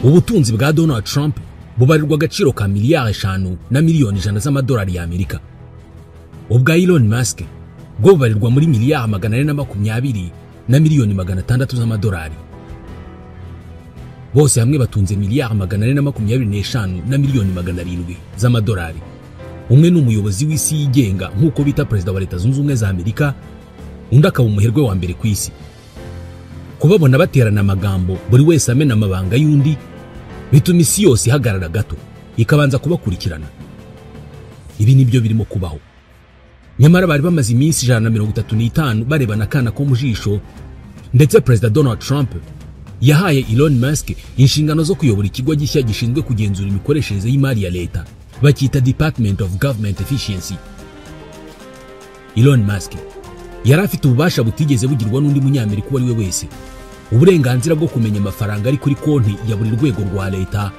Ubutunzi bwa Donald Trump bubarirwa agaciro ka miliyari 5 na miliyoni 100 z'amadolari y'Amerika. Ubwa Elon Musk bwo bubarirwa muri miliyari 420 na miliyoni 600 z'amadolari. Bose hamwe batunze miliyari 425 na miliyoni 700 z'amadolari. Umwe ni umuyobozi w'isi yigenga, nk'uko bita perezida wa Leta Zunze Ubumwe za Amerika, undi akaba umuherwe wa mbere ku isi. Kubabona baterana amagambo, buri wese amena amabanga y'undi, bituma isi yose ihagarara gato ikabanza kubakurikirana. Ibi nibyo birimo kubaho. Nyamara bari bamaze iminsi 135 barebana akana ko mu jisho. Ndetse Perezida Donald Trump yahaye Elon Musk inshingano zo kuyobora ikigo gishya gishinzwe kugenzura imikoreshereze y'imari ya leta, bacyita Department of Government Efficiency. Elon Musk yari afite ububasha butigeze bugirwa n'undi Munyamerika uwo ari we wese: uburenganzira bwo kumenya amafaranga ari kuri konti ya buri rwego rwa leta,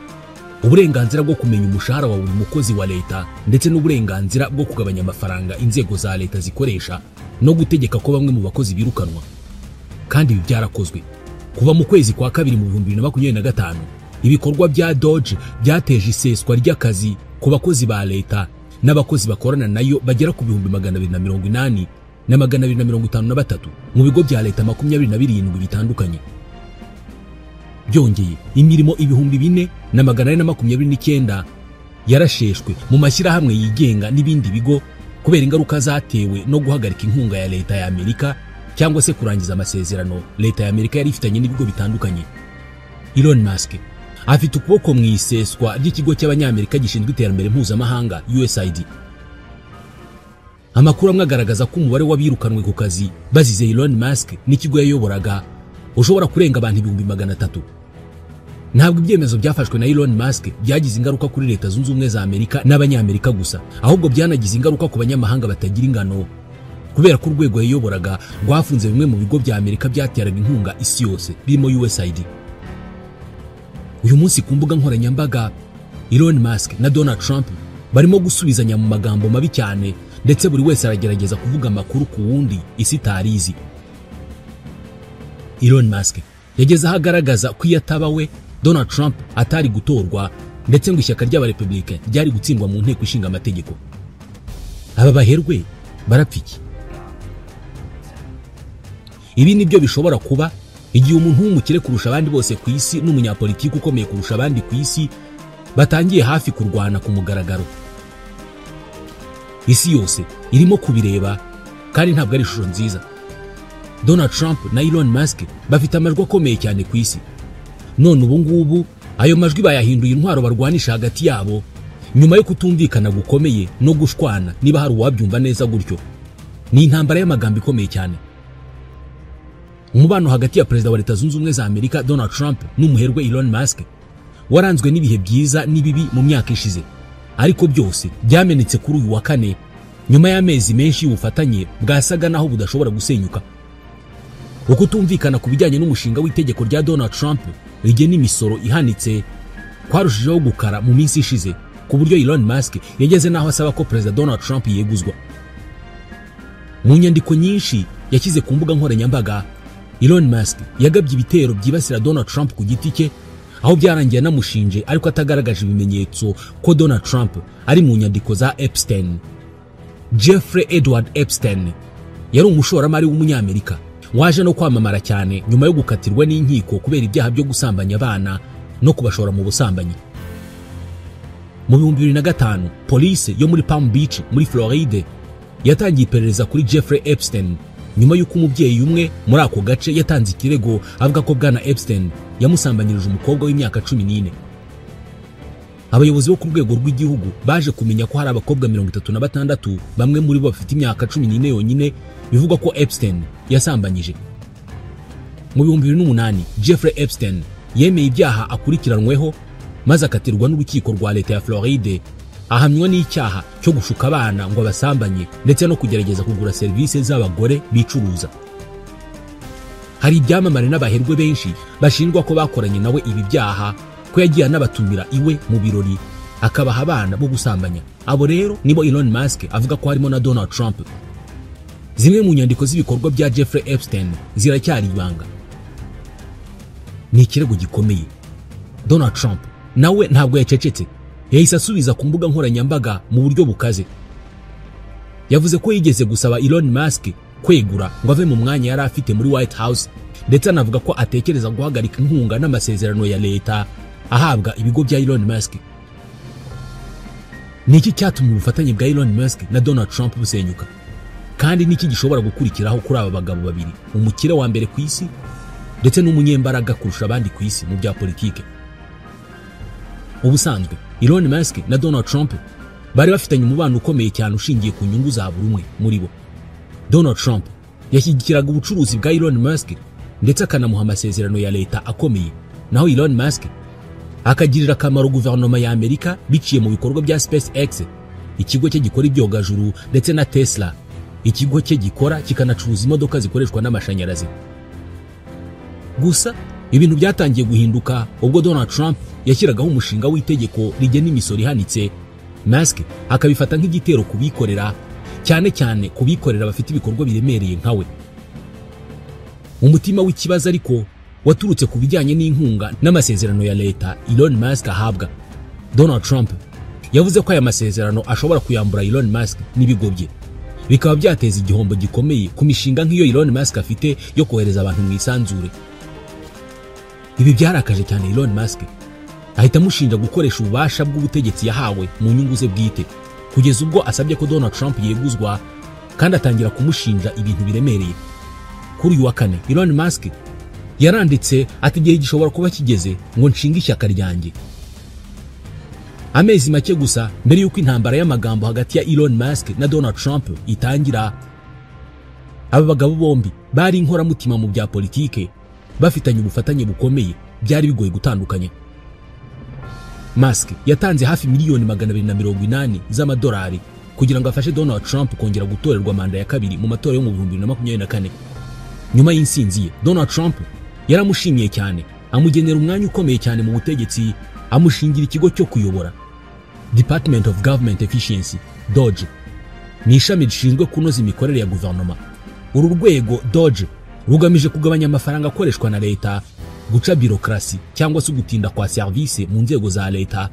uburenganzira bwo kumenya umushahara wa buri mukozi wa leta, ndetse n'uburenganzira bwo kugabanya amafaranga inzego za leta zikoresha no gutegeka ko bamwe mu bakozi birukanwa. Kandi ibi byarakozwe. Kuva mu kwezi kwa kabiri mu 2025, ibikorwa bya DOGE byateje iseswa ry'akazi ku bakozi ba leta n'abakozi bakorana nayo bagera ku 280,253 mu bigo bya leta 27 bitandukanye. Byongeye, imirimo 4429 yarasheshwe mu mashyirahamwe yigenga n'ibindi bigo kubera ingaruka zatewe no guhagarika inkunga ya leta ya Amerika cyangwa se kurangiza amasezerano leta ya Amerika yari ifitanye n'ibigo bitandukanye. Elon Musk afite ukuboko mu iseswa ry'ikigo cy'Abanyamerika gishinzwe iterambere mpuzamahanga, USAID. Amakuru amwe agaragaza ko umubare w'abirukanwe ku kazi bazize Elon Musk n'ikigo yayoboraga ushobora kurenga abantu 300,000. Ntabwo ibyemezo byafashwe na Elon Musk byagize ingaruka kuri Leta Zunze Ubumwe za Amerika n'Abanyamerika gusa, ahubwo byanagize ingaruka ku banyamahanga batagira ingano, kubera ko urwego yayoboraga rwafunze bimwe mu bigo bya Amerika byateraga inkunga isi yose, birimo USAID. Uyu munsi ku mbuga nkoranyambaga, Elon Musk na Donald Trump barimo gusubizanya mu magambo mabi cyane, ndetse buri wese aragerageza kuvuga amakuru ku wundi isi itarizi. Elon Musk yageze aho agaragaza ko iyo ataba we, Donald Trump atari gutorwa, ndetse ngo ishyaka ry'Abarepublika ryari gutsindwa mu Nteko Ishinga Amategeko. Aba baherwe barapfa iki? Ibi nibyo bishobora kuba igihe umuntu w'umukire kurusha abandi bose ku isi n'umunyapolitiki ukomeye kurusha abandi ku isi batangiye hafi kurwana ku mugaragaro. Isi yose irimo kubireba, kandi ntabwo ari ishusho nziza. Donald Trump na Elon Musk bafite amajwi akomeye cyane ku isi. None ubu ngubu ayo majwi bayahinduye intwaro barwanisha hagati yabo, nyuma yo kutumvikana gukomeye no gushwana, niba hari uwabyumva neza gutyo. Ni intambara y'amagambo ikomeye cyane. Umubano hagati ya perezida wa Leta Zunze Ubumwe za Amerika Donald Trump n'umuherwe Elon Musk waranzwe n'ibihe byiza n'ibibi mu myaka ishize, ariko byose byamenetse kuri uyu wa kane, nyuma y'amezi menshi y'ubufatanye bwasaga naho budashobora gusenyuka. Ukutumvikana ku bijyanye n'umushinga w'itegeko rya Donald Trump rigena imisoro ihanitse kwarushijeho gukara mu minsi ishize, ku buryo Elon Musk yageze n'aho asaba ko Perezida Donald Trump yeguzwa. Mu nyandiko nyinshi yashyize ku mbuga nkoranyambaga, Elon Musk yagabye ibitero byibasira Donald Trump ku giti cye, aho byarangiye anamushinje, ariko atagaragaje ibimenyetso, ko Donald Trump ari mu nyandiko za Epstein. Jeffrey Edward Epstein yari umushoramari w'Umunyamerika waje no kwamamara cyane nyuma yo gukatirwa n'inkiko kubera ibyaha byo gusambanya abana no kubashora mu busambanyi. Mu 2005, polisi yo muri Palm Beach muri Floride yatangiye iperereza kuri Jeffrey Epstein nyuma y'uko umubyeyi umwe muri ako gace yatanze ikirego avuga ko Bwana Epstein yamusambanyirije umukobwa w'imyaka 14. Abayobozi bo ku rwego rw'igihugu baje kumenya ko hari abakobwa 36, bamwe muri bo bafite imyaka 14 yonyine, bivugwa ko Epstein yasambanyije. Mu 2008, Jeffrey Epstein yemeye ibyaha akurikiranweho, maze akatirwa n'urukiko rwa leta ya Floride, ahamywa n'icyaha cyo gushuka abana ngo abasambanye ndetse no kugerageza kugura serivisi z'abagore bicuruza. Hari ibyamamare n'abaherwe benshi bashinjwa ko bakoranye nawe ibi byaha, ko yagiye anabatumira iwe mu birori akabaha abana bo gusambanya. Abo rero nibo Elon Musk avuga ko harimo na Donald Trump. Zimwe mu nyandiko z'ibikorwa bya Jeffrey Epstein ziracyari ibanga. Ni ikirego gikomeye. Donald Trump nawe ntabwo yacecetse, yahise asubiza ku mbuga nkoranyambaga mu buryo bukaze. Yavuze ko yigeze gusaba Elon Musk kwegura ngo ave mu mwanya yari afite muri White House, ndetse anavuga ko atekereza guhagarika inkunga n'amasezerano ya leta ahabwa ibigo bya Elon Musk. Niki cyatumye ubufatanye bwa Elon Musk na Donald Trump busenyuka? Kandi niki gishobora gukurikiraho kuri aba bagabo babiri, umukire wa mbere ku isi ndetse n'umunyembaraga kurusha abandi ku isi mu bya politike? Ubusanzwe Elon Musk na Donald Trump bari bafitanye umubano ukomeye cyane ushingiye ku nyungu za buri umwe muri bo. Donald Trump yashyigikiraga ubucuruzi bwa Elon Musk ndetse akanamuha amasezerano ya leta akomeye, naho Elon Musk akagirira akamaro guverinoma ya Amerika biciye mu bikorwa bya SpaceX, ikigo cye gikora ibyogajuru, ndetse na Tesla, ikigo cye gikora kikanacuruza imodoka zikoreshwa n'amashanyarazi. Gusa ibintu byatangiye guhinduka ubwo Donald Trump yashyiragaho umushinga w'itegeko rigena imisoro ihanitse, Musk akabifata nk'igitero kubikorera, cyane cyane kubikorera bafite ibikorwa biremereye nkawe. Umutima w'ikibazo ariko waturutse ku bijyanye n'inkunga n'amasezerano ya leta Elon Musk ahabwa. Donald Trump yavuze ko aya masezerano ashobora kuyambura Elon Musk n'ibigo bye, bikaba byateza igihombo gikomeye ku mishinga nk'iyo Elon Musk afite yo kohereza abantu mu isanzure. Ibi byarakaje cyane Elon Musk, ahita amushinja gukoresha ububasha bw'ubutegetsi yahawe mu nyungu ze bwite, kugeza ubwo asabye ko Donald Trump yeguzwa, kandi atangira kumushinja ibintu biremereye. Kuri uyu wa kane, Elon Musk yaranditse ati igihe gishobora kuba kigeze ngo nshinge ishyaka ryanjye. Amezi make gusa mbere y'uko intambara y'amagambo hagati ya Elon Musk na Donald Trump itangira, aba bagabo bombi bari inkoramutima mu bya politike, bafitanye ubufatanye bukomeye byari bigoye gutandukanya. Musk yatanze hafi miliyoni 280 z'amadolari kugira ngo afashe Donald Trump kongera gutorerwa manda ya kabiri mu matora yo mu 2024. Nyuma y'insinzi ye, Donald Trump yaramushimiye cyane, amugenera umwanya ukomeye cyane mu butegetsi, amushingira ikigo cyo kuyobora Department of Government Efficiency, DOGE. Ni ishami rishinzwe kunoza imikorere ya guverinoma. Uru rwego DOGE rugamije kugabanya amafaranga akoreshwa na leta, guca birokrasi cyangwa se gutinda kwa service mu nzego za leta,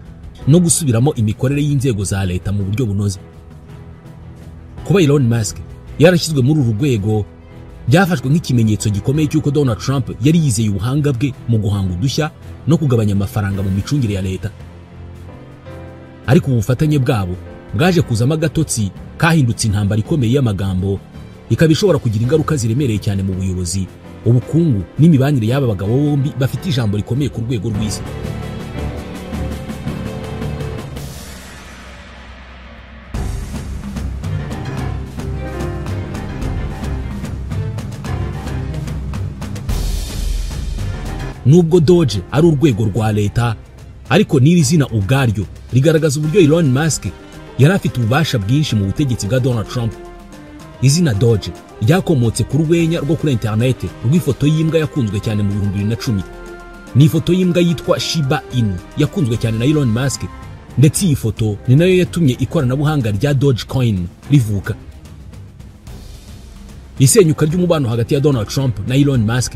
no gusubiramo imikorere y'inzego za leta mu buryo bunoze. Kuba Elon Musk yarashyizwe muri uru rwego byafashwe nk'ikimenyetso gikomeye cy'uko Donald Trump yari yizeye ubuhanga bwe mu guhanga udushya no kugabanya amafaranga mu micungire ya leta. Ariko ubufatanye bwabo bwaje kuzamo agatotsi kahindutse intambara ikomeye y'amagambo, ikaba ishobora kugira ingaruka ziremereye cyane mu buyobozi, ubukungu n'imibanire y'aba bagabo bombi bafite ijambo rikomeye ku rwego rw'isi. Nubwo DOGE ari urwego rwa leta, ariko n'iri zina ubwaryo rigaragaza uburyo Elon Musk yari afite ububasha bwinshi mu butegetsi bwa Donald Trump. Izina DOGE ryakomotse ku rwenya rwo kuri internet rw'ifoto y'imbwa yakunzwe cyane mu 2010. Ni ifoto y'imbwa yitwa Shiba Inu yakunzwe cyane na Elon Musk, ndetse iyi foto ni nayo yatumye ikoranabuhanga rya Dogecoin rivuka. Isenyuka ry'umubano hagati ya Donald Trump na Elon Musk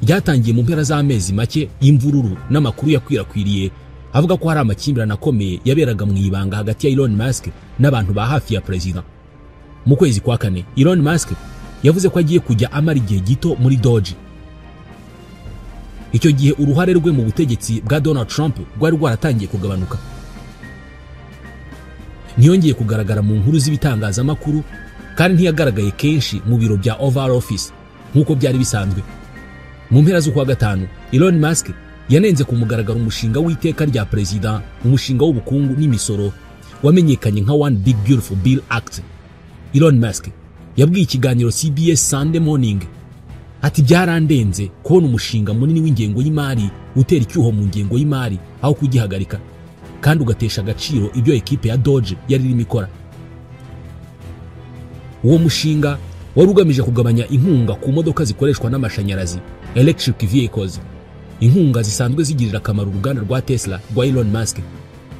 ryatangiye mu mpera z'amezi make y'imvururu n'amakuru yakwirakwiriye avuga ko hari amakimbirane akomeye yaberaga mu ibanga hagati ya Elon Musk n'abantu ba hafi ya president. Mu kwezi kwa kane, Elon Musk yavuze ko agiye kujya amara igihe gito muri DOGE. Icyo gihe uruhare rwe mu butegetsi bwa Donald Trump rwari rwaratangiye kugabanuka. Ntiyongeye kugaragara mu nkuru z'ibitangazamakuru, kandi ntiyagaragaye kenshi mu biro bya Oval Office nk'uko byari bisanzwe. Mu mpera z'ukwa gatanu, Elon Musk yanenze ku mugaragaro umushinga w'iteka rya president, umushinga w'ubukungu n'imisoro wamenyekanye nka One Big Beautiful Bill Act. Elon Musk yabwiye ikiganiro CBS Sunday Morning ati byarandenze kubona umushinga munini w'ingengo y'imari utera icyuho mu ngengo y'imari aho kugihagarika, kandi ugatesha agaciro ibyo ekipe ya DOGE yari irimo ikora. Uwo mushinga wari ugamije kugabanya inkunga ku modoka zikoreshwa n'amashanyarazi, electric vehicles, inkunga zisanzwe zigirira akamaro uruganda rwa Tesla rwa Elon Musk.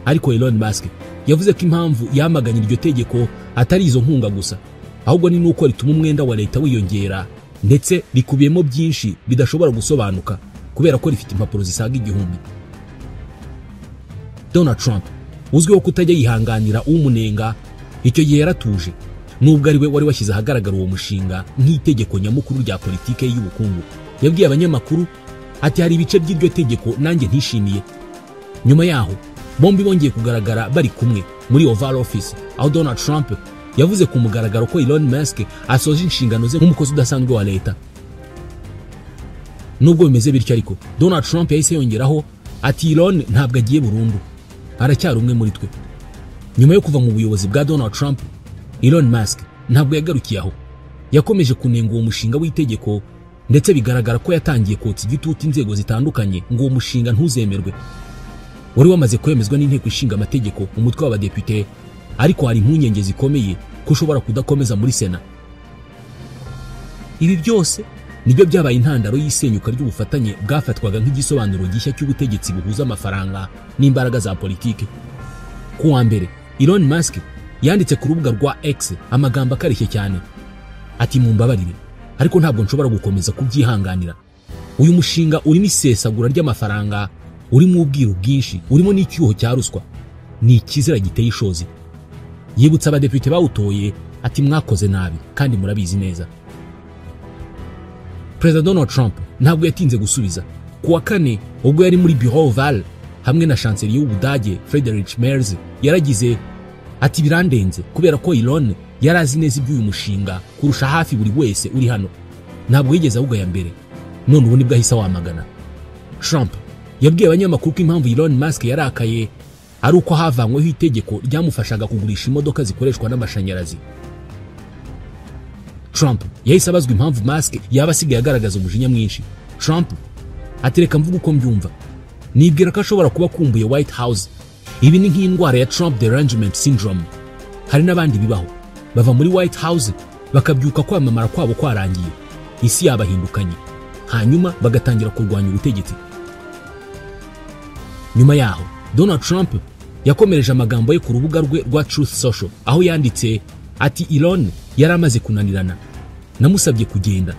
Ariko Elon Musk yavuze ko impamvu yamaganye iryo tegeko atari izo nkunga gusa, ahubwo ni nuko rituma umwenda wa leta wiyongera, ndetse rikubiyemo byinshi bidashobora gusobanuka kubera ko rifite impapuro zisaga 1000. Donald Trump uzwiho kutajya yihanganira umunenga, icyo gihe yaratuje nubwo ari we wari washyize ahagaragara uwo mushinga nk'itegeko nyamukuru rya politike y'ubukungu. Yabwiye abanyamakuru ati hari ibice by'iryo tegeko nanjye ntishimiye. Nyuma yaho bombi bongeye kugaragara bari kumwe muri Oval Office, aho Donald Trump yavuze ku mugaragaro ko Elon Musk asoje inshingano ze nk'umukozi udasanzwe wa leta. Nubwo bimeze bityo ariko Donald Trump yahise yongeraho ati Elon ntabwo agiye burundu, aracyari umwe muri twe. Nyuma yo kuva mu buyobozi bwa Donald Trump, Elon Musk ntabwo yagarukiye aho, yakomeje kunenga uwo mushinga w'itegeko, ndetse bigaragara ko yatangiye kotsa igitutu inzego zitandukanye ngo uwo mushinga ntuzemerwe. Wari wamaze kwemezwa n'inteko ishinga amategeko, umutwe w'abadepite, ariko hari impungenge zikomeye ko ushobora kudakomeza muri Sena. Ibi byose nibyo byabaye intandaro y'isenyuka ry'ubufatanye bwafatwaga nk'igisobanuro gishya cy'ubutegetsi buhuza amafaranga n'imbaraga za politike. Ku wa mbere, Elon Musk yanditse ku rubuga rwa X amagambo akarishye cyane ati mumbabarire, ariko ntabwo nshobora gukomeza kubyihanganira. Uyu mushinga urimo isesagura ry'amafaranga, urimo ubwiru bwinshi, urimo n'icyuho cya ruswa, ni ikizira giteye ishozi. Yibutsa abadepite bawutoye ati mwakoze nabi kandi murabizi neza. Perezida Donald Trump ntabwo yatinze gusubiza. Ku wa kane ubwo yari muri Bureau Oval hamwe na chancelier w'Ubudage Friedrich Merz, yaragize ati birandenze kubera ko Elon yari azi neza iby'uyu mushinga kurusha hafi buri wese uri hano, ntabwo yigeze awugaya mbere, none ubu nibwo ahise wamagana. Trump yabwiye abanyamakuru ko impamvu Elon Musk yarakaye ari uko havanyweho itegeko ryamufashaga kugurisha imodoka zikoreshwa n'amashanyarazi. Trump yahise abazwa impamvu Musk yaba asigaye agaragaza umujinya mwinshi. Trump ati reka mvuge uko mbyumva, nibwira ko ashobora kuba akumbuye White House. Ibi ni nk'indwara ya Trump derangement syndrome. Hari n'abandi bibaho, bava muri White House bakabyuka kwamamara kwabo kwarangiye, isi yabahindukanye, hanyuma bagatangira kurwanya ubutegetsi. Nyuma yaho Donald Trump yakomereje amagambo ye ku rubuga rwe rwa Truth Social, aho yanditse ati Elon yari amaze kunanirana, namusabye kugenda,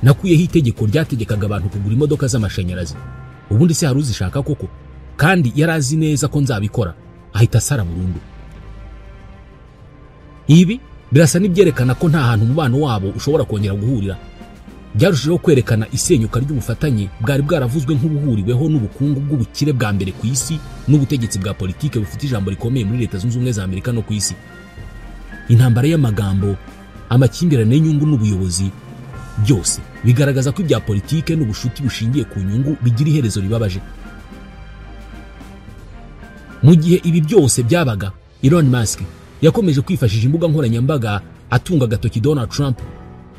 nakuyeho itegeko ryategekaga abantu kugura imodoka z'amashanyarazi, ubundi se hari uzishaka koko, kandi yari azi neza ko nzabikora, ahita asara burundu. Ibi birasa n'ibyerekana ko nta hantu umubano wabo ushobora kongera guhurira. Byarushijeho kwerekana isenyuka ry'ubufatanye bwari bwaravuzwe nk'ubuhuriweho n'ubukungu bw'ubukire bwa mbere ku isi n'ubutegetsi bwa politike bufite ijambo rikomeye muri Leta Zunze Ubumwe za Amerika no ku isi. Intambara y'amagambo, amakimbirane y'inyungu n'ubuyobozi, byose bigaragaza ko ibya politike n'ubushuti bushingiye ku nyungu bigira iherezo ribabaje. Mu gihe ibi byose byabaga, Elon Musk yakomeje kwifashisha imbuga nkoranyambaga atunga agatoki Donald Trump,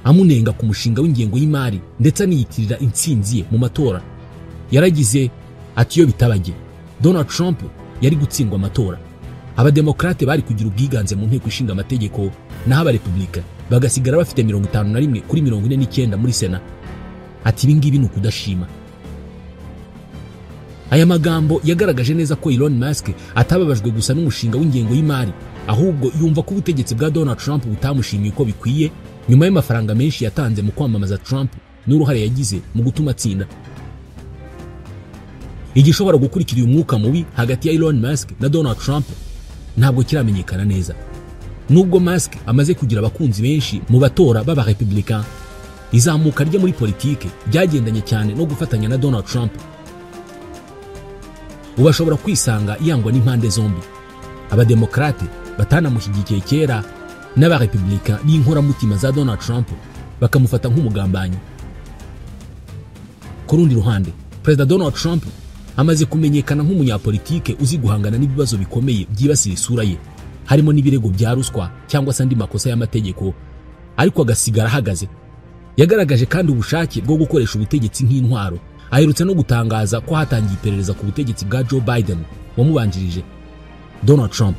amunenga ku mushinga w'ingengo y'imari ndetse aniyitirira intsinzi ye mu matora. Yaragize ati iyo bitabage Donald Trump yari gutsindwa amatora, abademokrate bari kugira ubwiganze mu nteko ishinga amategeko, naho abarepublika bagasigara bafite 51 kuri 49 muri Sena. Ati ibi ngibi ni ukudashima. Aya magambo yagaragaje neza ko Elon Musk atababajwe gusa n'umushinga w'ingengo y'imari, ahubwo yumva ko ubutegetsi bwa Donald Trump butamushimiye uko bikwiye nyuma y'amafaranga menshi yatanze mu kwamamaza Trump n'uruhare yagize mu gutuma atsinda. Igishobora gukurikira uyu mwuka mubi hagati ya Elon Musk na Donald Trump ntabwo kiramenyekana neza. Nubwo Musk amaze kugira abakunzi benshi mu batora b'abarepublicain, izamuka rye muri politike ryagendanye cyane no gufatanya na Donald Trump. Ubu ashobora kwisanga yangwa n'impande zombi, abademokrate batanamushyigikiye kera n'abarepublika b'inkoramutima za Donald Trump bakamufata nk'umugambanyi. Ku rundi ruhande, Perezida Donald Trump amaze kumenyekana nk'umunyapolitike uzi guhangana n'ibibazo bikomeye byibasira isura ye, harimo n'ibirego bya ruswa cyangwa se andi makosa y'amategeko, ariko agasigara ahagaze. Yagaragaje kandi ubushake bwo gukoresha ubutegetsi nk'intwaro. Aherutse no gutangaza ko hatangiye iperereza ku butegetsi bwa Joe Biden wamubanjirije. Donald Trump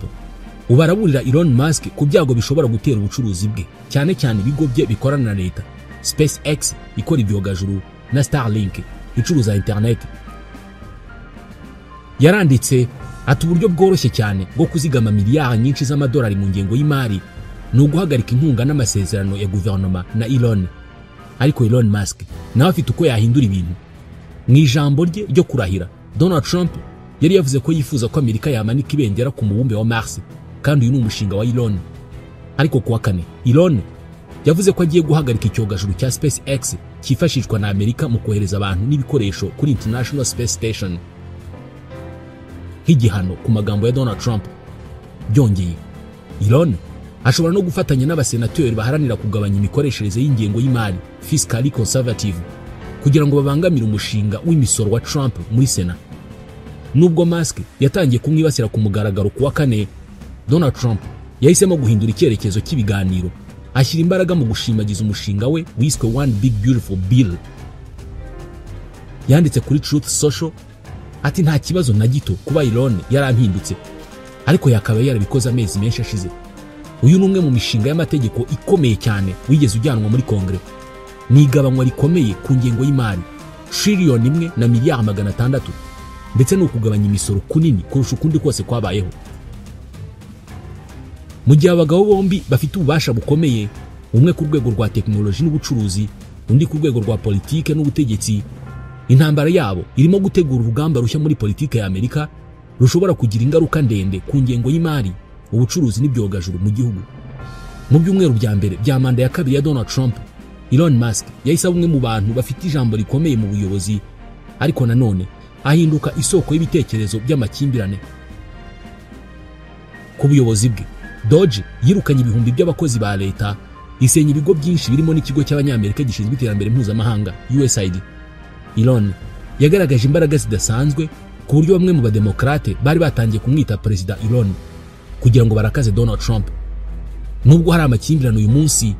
ubu araburira Elon Musk ku byago bishobora gutera ubucuruzi bwe, cyane cyane ibigo bye bikorana na leta, SpaceX ikora ibyogajuru na Starlink icuruza internet. Yaranditse ati uburyo bworoshye cyane bwo kuzigama miliyari nyinshi z'amadolari mu ngengo y'imari ni uguhagarika inkunga n'amasezerano ya guverinoma na Elon. Ariko Elon Musk nawe afite uko yahindura ibintu. Mu ijambo rye ryo kurahira, Donald Trump yari yavuze ko yifuza ko Amerika yamanika ibendera ku mubumbe wa Mars, kandi uyu ni umushinga wa Elon. Ariko kuwa kane Elon yavuze ko agiye guhagarika icyogajuru cya SpaceX cyifashishwa na Amerika mu kohereza abantu n'ibikoresho kuri International Space Station nk'igihano ku magambo ya Donald Trump. Byongeye, Elon ashobora no gufatanya n'abasenateri baharanira kugabanya imikoreshereze y'ingengo y'imari fiscally conservative kugira ngo babangamire umushinga w'imisoro wa Trump muri Sena. Nubwo Musk yatangiye kumwibasira ku mugaragaro kuwa kane, Donald Trump yahisemo guhindura icyerekezo cy'ibiganiro, ashyira imbaraga mu gushimagiza umushinga we wiswe One Big Beautiful Bill. Yanditse kuri Truth Social ati nta kibazo na gito kuba Elon yarampindutse, ariko yakaba yarabikoze amezi menshi ashize. Uyu ni umwe mu mishinga y'amategeko ikomeye cyane wigeze ujyanwa muri Kongere. Ni igabanywa rikomeye ku ngengo y'imari triliyoni 1 na miliyari 600, ndetse no kugabanya imisoro kunini kurusha ukundi kose kwabayeho. Mu gihe abagabo bombi bafite ububasha bukomeye, umwe ku rwego rwa tekinoloji n'ubucuruzi, undi ku rwego rwa politike n'ubutegetsi, intambara yabo irimo gutegura urugamba rushya muri politike ya Amerika rushobora kugira ingaruka ndende ku ngengo y'imari, ubucuruzi n'ibyogajuru mu gihugu. Mu byumweru bya mbere bya manda ya kabiri ya Donald Trump, Elon Musk yahise aba umwe mu bantu bafite ijambo rikomeye mu buyobozi, ariko nanone ahinduka isoko y'ibitekerezo by'amakimbirane. Ku buyobozi bwe, Doge yirukanye ibihumbi by'abakozi ba leta, isenya ibigo byinshi birimo n'ikigo cy'Abanyamerika gishinzwe iterambere mpuzamahanga USAID. Elon yagaragaje imbaraga zidasanzwe ku buryo bamwe mu bademokrate bari batangiye kumwita Perezida Elon kugira ngo barakaze Donald Trump. Nubwo hari amakimbirane uyu munsi,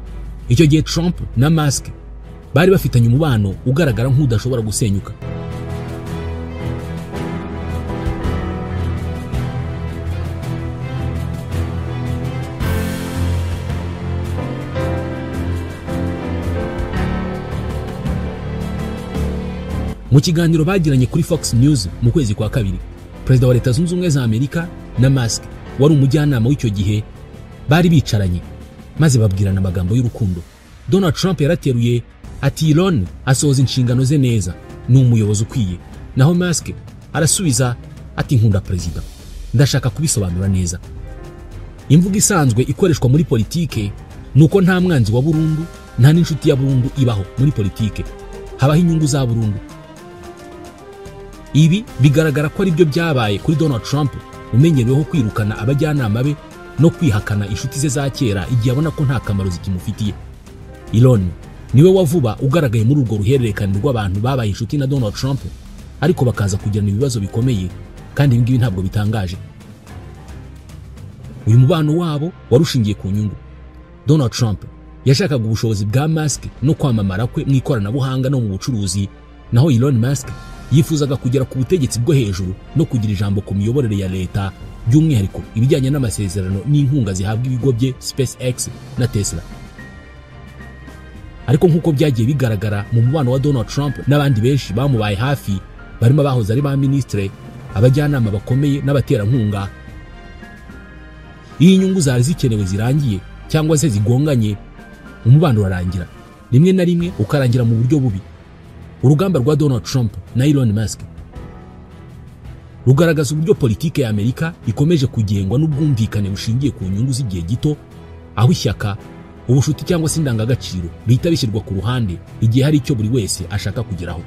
icyo gihe Trump na Musk bari bafitanye umubano ugaragara nk'udashobora gusenyuka. Mu kiganiro bagiranye kuri Fox News mu kwezi kwa kabiri, Perezida wa Leta Zunze Ubumwe za Amerika na Musk wari umujyanama w'icyo gihe bari bicaranye maze babwirana amagambo y'urukundo. Donald Trump yarateruye ati Elon asohoza inshingano ze neza, ni umuyobozi ukwiye. Naho Musk arasubiza ati nkunda perezida, ndashaka kubisobanura neza. Imvugo isanzwe ikoreshwa muri politike nuko nta mwanzi wa burundu nta n'inshuti ya burundu ibaho muri politike, habaho inyungu za burundu. Ibi bigaragara ko ari byo byabaye kuri Donald Trump, umenyereweho kwirukana abajyanama be no kwihakana inshuti ze za kera igihe abona ko nta kamaro zikimufitiye. Elon niwe wa vuba ugaragaye muri urwo ruhererekane rw'abantu babaye inshuti na Donald Trump, ariko bakaza kugirana ibibazo bikomeye, kandi ibi ngibi ntabwo bitangaje. Uyu mubano wabo warushingiye ku nyungu. Donald Trump yashakaga ubushobozi bwa Musk no kwamamara kwe mu ikoranabuhanga no mu bucuruzi, naho Elon Musk yifuzaga kugera ku butegetsi bwo hejuru no kugira ijambo ku miyoborere ya leta, by'umwihariko ibijyanye n'amasezerano n'inkunga zihabwa ibigo bye SpaceX na Tesla. Ariko nk'uko byagiye bigaragara mu mubano wa Donald Trump n'abandi benshi bamubaye hafi, barimo abahoze ari ba ministre, abajyanama bakomeye n'abaterankunga, iyo inyungu zari zikenewe zirangiye cyangwa se zigonganye, umubano urarangira, rimwe na rimwe ukarangira mu buryo bubi. Urugamba rwa Donald Trump na Elon Musk rugaragaza uburyo politike ya Amerika ikomeje kugengwa n'ubwumvikane bushingiye ku nyungu z'igihe gito, aho ishyaka, ubushuti cyangwa se indangagaciro bihita bishyirwa ku ruhande igihe hari icyo buri wese ashaka kugeraho.